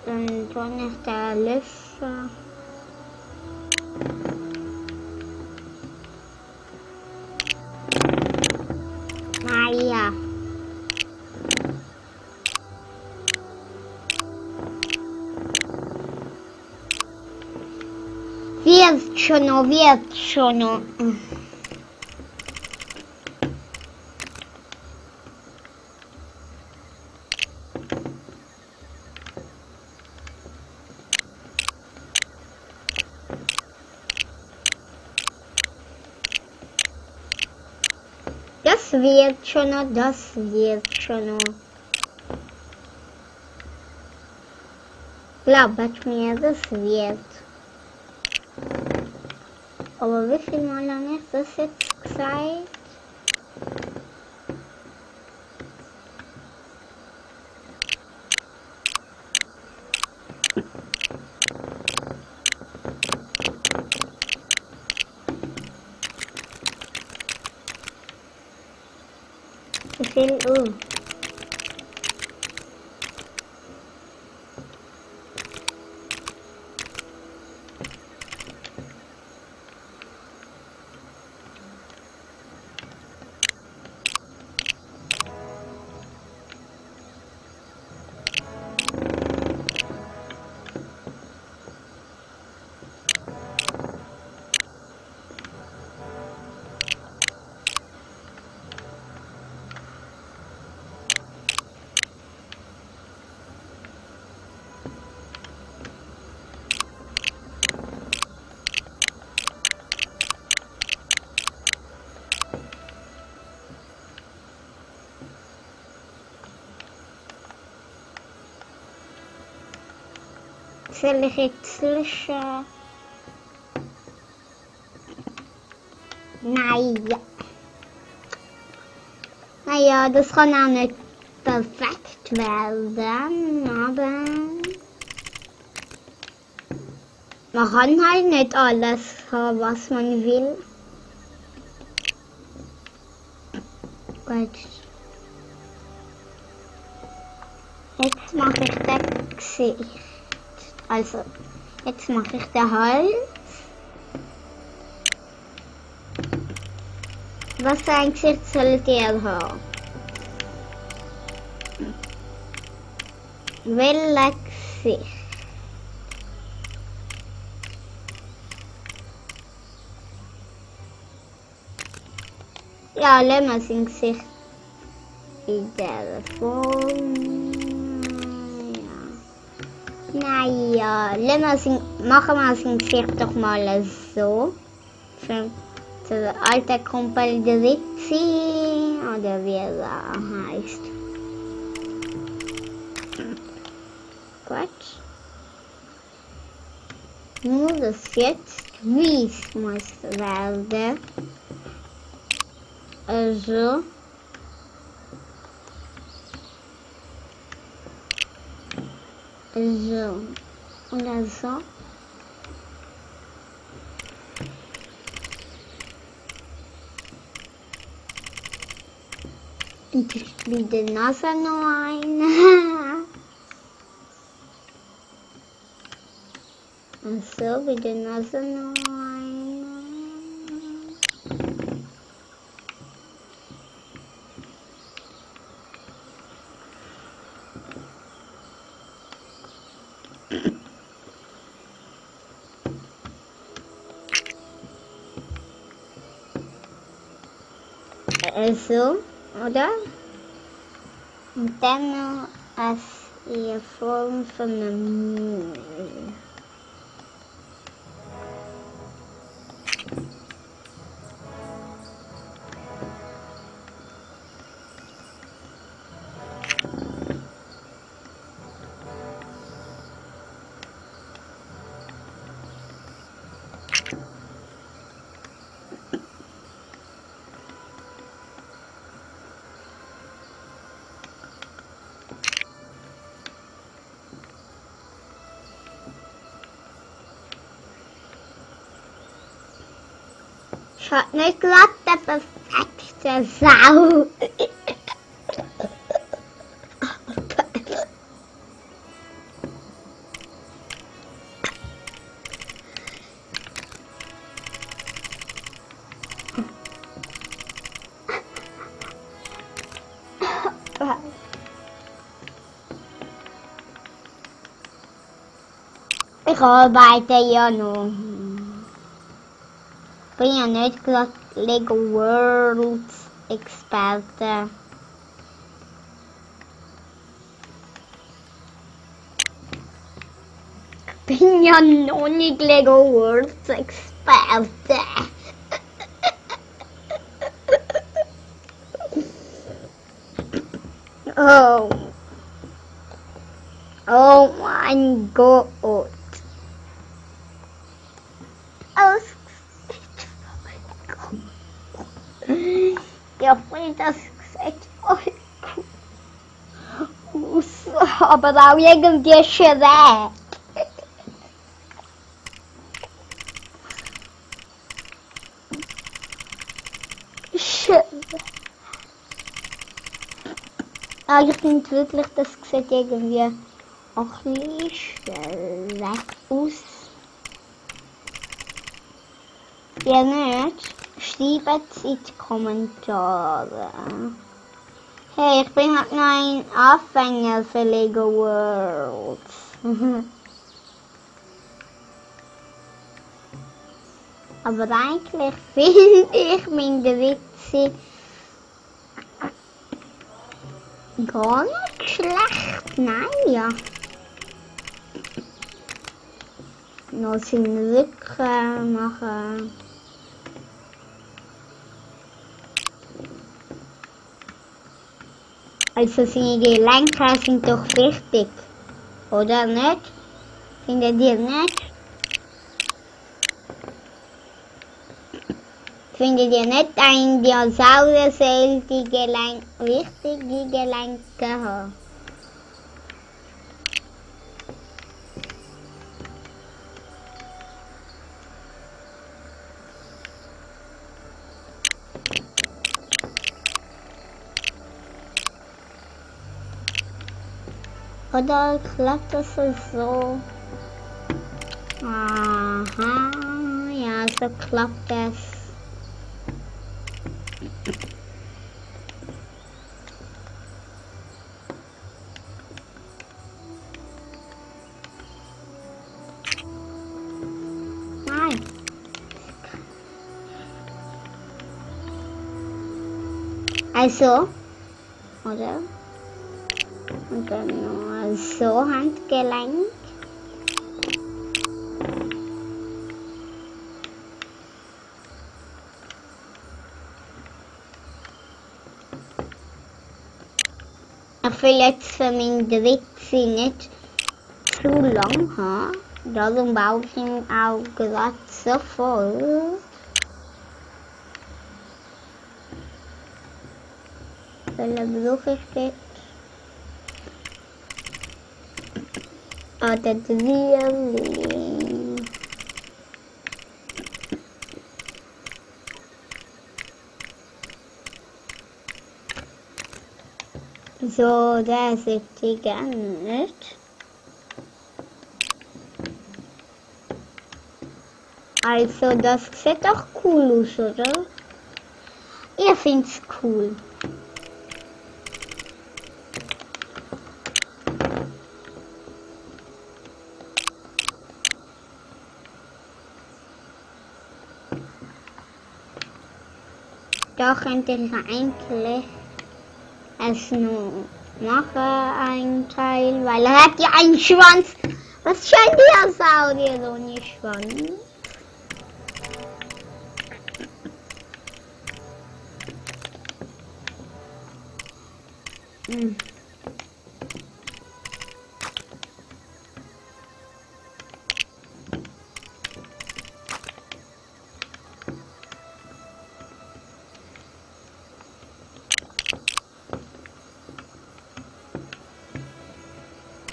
Dann tue ich da löschen. Naja. Wird schon noch. Das wird schon noch, das wird schon noch. Glaubt mir, das wird. Aber wie viel Mal habe ich das jetzt gesagt? Wie viel Uhr? Soll ich jetzt löschen? Naja, das kann auch nicht perfekt werden, aber man kann halt nicht alles haben, was man will. Gut. Jetzt mache ich das Gesicht. Also, jetzt mache ich den Hals. Was für ein Gesicht soll der haben? Welches Gesicht? Ja, lassen wir sein Gesicht in der Form. Naja, machen wir sein Gesicht doch mal so. Für der alte Kumpel Dritzi, oder wie er heißt. Gut. Nur das jetzt weiß muss werden. Also. So. Oder so. Und ich spiele die Nase noch ein. Und so wie die Nase noch ein. So, oder? Und dann noch als die Form von einem Müll. Schaut nicht glatt, der perfekte Sau. Ich arbeite ja noch. Ich bin ja nicht gerade Lego Worlds Experte. Ich bin ja noch nicht Lego Worlds Experte. Oh. Oh mein Gott. Ja, das sieht euch gut aus, aber auch irgendwie schräg. Schräg. Ah, ich finde wirklich, das sieht irgendwie auch ein bisschen schräg aus. Ja, nicht? Schreibt es in die Kommentare. Hey, ich bin halt noch ein Anfänger für Lego Worlds. Aber eigentlich finde ich meine Witze gar nicht schlecht. Nein, ja. Noch seinen Rücken machen. Also seine Gelenke sind doch wichtig, oder nicht? Findet ihr nicht? Findet ihr nicht, ein Dinosaurier soll die richtige Gelenke haben? Oder klappt das so? Aha, ja, so klappt es. Nein. Also, oder? Und dann nur so Handgelenk. Ich will jetzt für meinen Witze nicht zu lang haben. Darum baue ich ihn auch gerade so voll. Welchen brauche ich jetzt? Oder Drilling. So, das ist die gar nicht. Also, das sieht doch cool aus, oder? Ihr findet's cool. Da könnte ich eigentlich es nur machen, ein Teil, weil er hat ja einen Schwanz. Was ist ein Dinosaurier ohne Schwanz?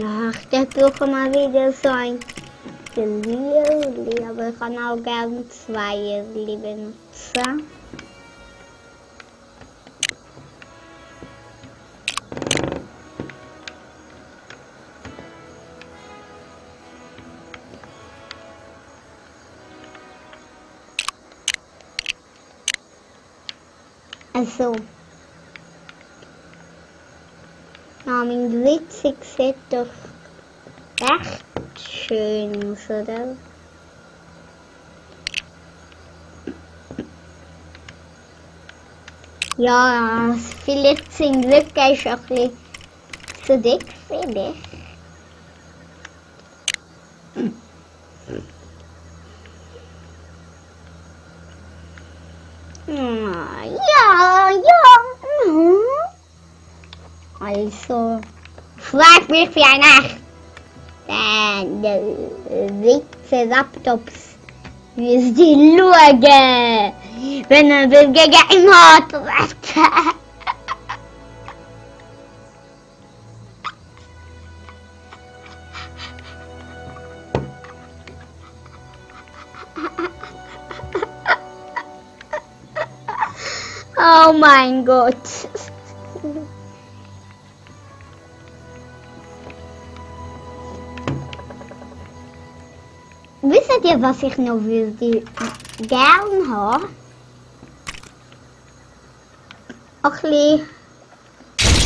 Ach, der suche mal wieder so ein Lili, aber ich kann auch gerne zwei benutzen. Also, mein Witzig sieht doch recht schön ist, oder? Ja, vielleicht zum Glück ist auch ein bisschen zu dick, finde ich. Ja. Also, frag mich ja nach der Witze-Laptops. Wie ist die Lüge, wenn er will gegen hat. Oh mein Gott. Wisst ihr, was ich noch gern habe? Ein bisschen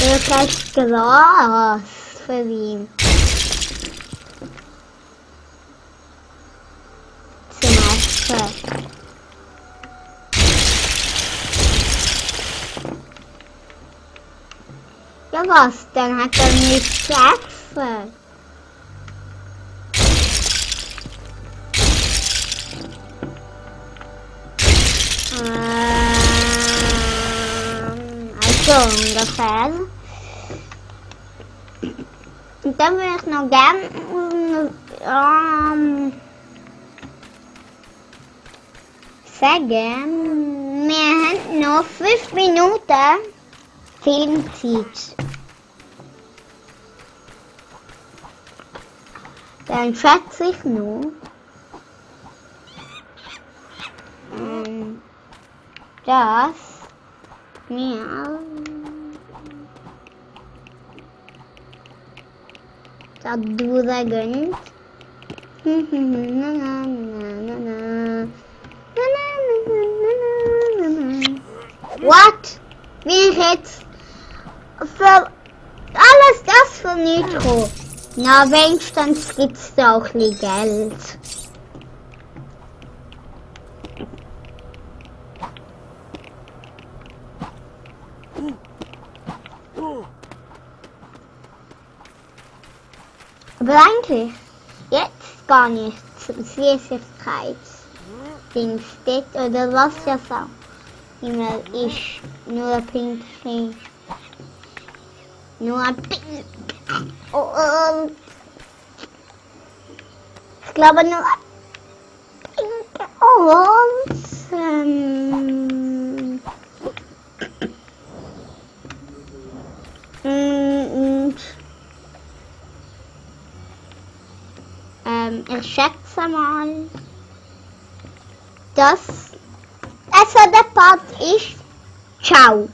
wirklich Gras für ihn. Zum Essen. Ja was, dann hat er nichts zu essen. Also ungefähr. Und dann würde ich noch gern sagen, wir haben noch 5 Minuten Filmzeit. Dann schätze ich nur, dass wir das durchgehen. What? Wie jetzt für alles das für Nucho? Na, wenigstens gibt's da auch ein bisschen Geld. Aber eigentlich jetzt gar nicht zum Süßigkeitsdings steht oder was das auch immer ist. Nur Pinkchen. Nur Pink. Und ich glaube nur Pink und ich schätze mal, dass also der Part ist. Ciao.